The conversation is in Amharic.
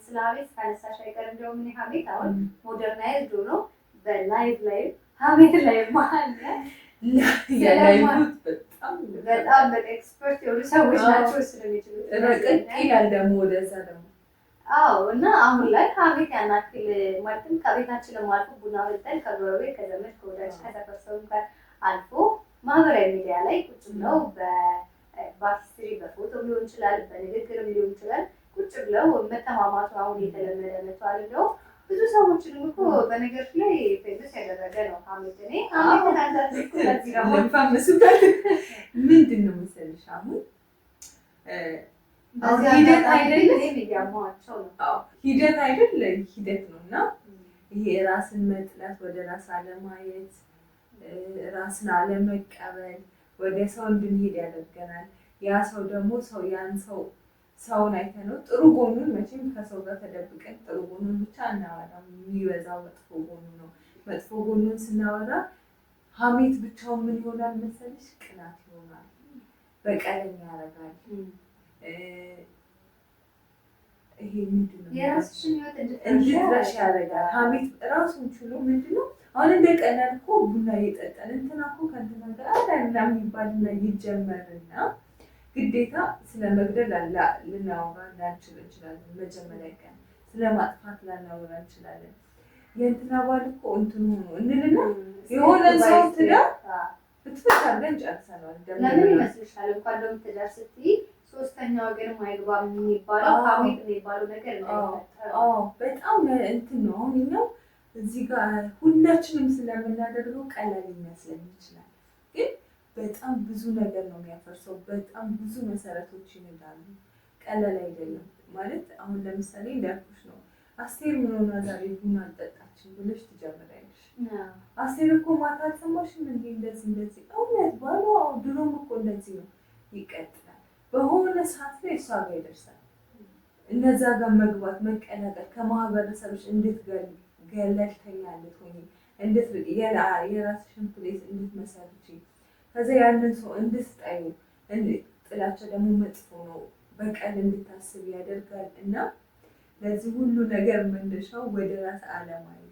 ስለ ሀሜት ካነሳሽ አይቀር እንደውም እኔ ሀሜት አሁን modernized ሆኖ በ live ላይ ሀሜት ላይ አለ። በጣም በጣም በቃ expert የሆኑ ሰዎች ናቸው ስለሚችሉት። ረቀቅ ይላል ደግሞ ወደዛ ደግሞ። አዎ፣ እና አሁን ላይ ሀሜት ያን ያክል ማለትም ከቤታችንም አልፎ ቡና ጠጥተን ከጎረቤት፣ ከዘመድ፣ ከወዳጅ፣ ከሰፈር ሰውም ጋር አልፎ ማህበራዊ ሚዲያ ላይ ቁጭ ብለው በ history በፎቶ ሊሆን ይችላል፣ በንግግርም ሊሆን ይችላል፣ ቁጭ ብለው መተማማቱ አሁን የተለመደ መጥቷል። እንደው ብዙ ሰዎችንም እኮ በነገር ላይ famous ያደረገ ነው ሀሜት። እኔ ሀሜትን አንዳንድ ለዚህ ደግሞ ለምፋመስበት ምንድን ነው መሰለሽ፣ አሁን በዚህ ሂደት አጋጣሚ አይደለ? እኔም እያማኋቸው ነው። አዎ፣ ሂደት አይደል? ሂደት ነው። እና ይሄ ራስን መጥላት፣ ወደ ራስ አለማየት፣ ራስን አለመቀበል ወደ ሰው እንድንሄድ ያደርገናል። ያ ሰው ደግሞ ሰው ያን ሰው ሰውን አይተነው ጥሩ ጎኑን፣ መቼም ከሰው ጋር ተደብቀን ጥሩ ጎኑን ብቻ አናወራም። የሚበዛው መጥፎ ጎኑ ነው። መጥፎ ጎኑን ስናወራ ሀሜት ብቻውን ምን ይሆናል መሰለሽ? ቅናት ይሆናል፣ በቀለኛ ያደርጋል። ይሄ ምንድን ነው? የራስሽን ህይወት እንድትረሽ ያደርጋል። ሀሜት ራሱን ችሎ ምንድን ነው፣ አሁን እንደ ቀላል እኮ ቡና እየጠጣን እንትና እኮ ከእንትና ጋር አለ ምናምን ይባልና ይጀመርና ግዴታ ስለ መግደል ልናወራ ላንችል እንችላለን። መጀመሪያ ቀን ስለ ማጥፋት ላናወራ እንችላለን። የእንትና ባል እኮ እንትን ሆኖ እንልና የሆነ ሰው ትዳር ፍትፍት አድርገን ጨርሰነዋል። ለምን ይመስልሻል? እንኳን እንደውም ትዳር ስትይ ሶስተኛ ወገን አይግባም የሚባለው ሀሜት የሚባለው ነገር እንዳይፈጠር። አዎ፣ በጣም እንትን ነው። አሁን እኛው እዚህ ጋር ሁላችንም ስለምናደርገው ቀላል ሊመስለን ይችላል፣ ግን በጣም ብዙ ነገር ነው የሚያፈርሰው። በጣም ብዙ መሰረቶች ይንዳሉ። ቀላል አይደለም። ማለት አሁን ለምሳሌ እንዳልኩሽ ነው። አስቴር ምን ሆና ዛሬ ቡና አልጠጣችም ብለሽ ትጀምሪያለሽ። አስቴር እኮ ማታ አልሰማሽም እንዴ? እንደዚህ እንደዚህ፣ እውነት ባሏ ድሮም እኮ እንደዚህ ነው። ይቀጥላል። በሆነ ሰዓት ላይ እሷ ጋር ይደርሳል። እነዛ ጋር መግባት፣ መቀላቀል፣ ከማህበረሰብሽ እንድትገል ገለልተኛ እንድትሆኚ፣ የራስሽን place እንድትመሰርቺ፣ ከዛ ያንን ሰው እንድትጠዩ፣ ጥላቻ ደግሞ መጥፎ ነው፣ በቀል እንድታስብ ያደርጋል። እና ለዚህ ሁሉ ነገር መነሻው ወደ ራስ አለማየት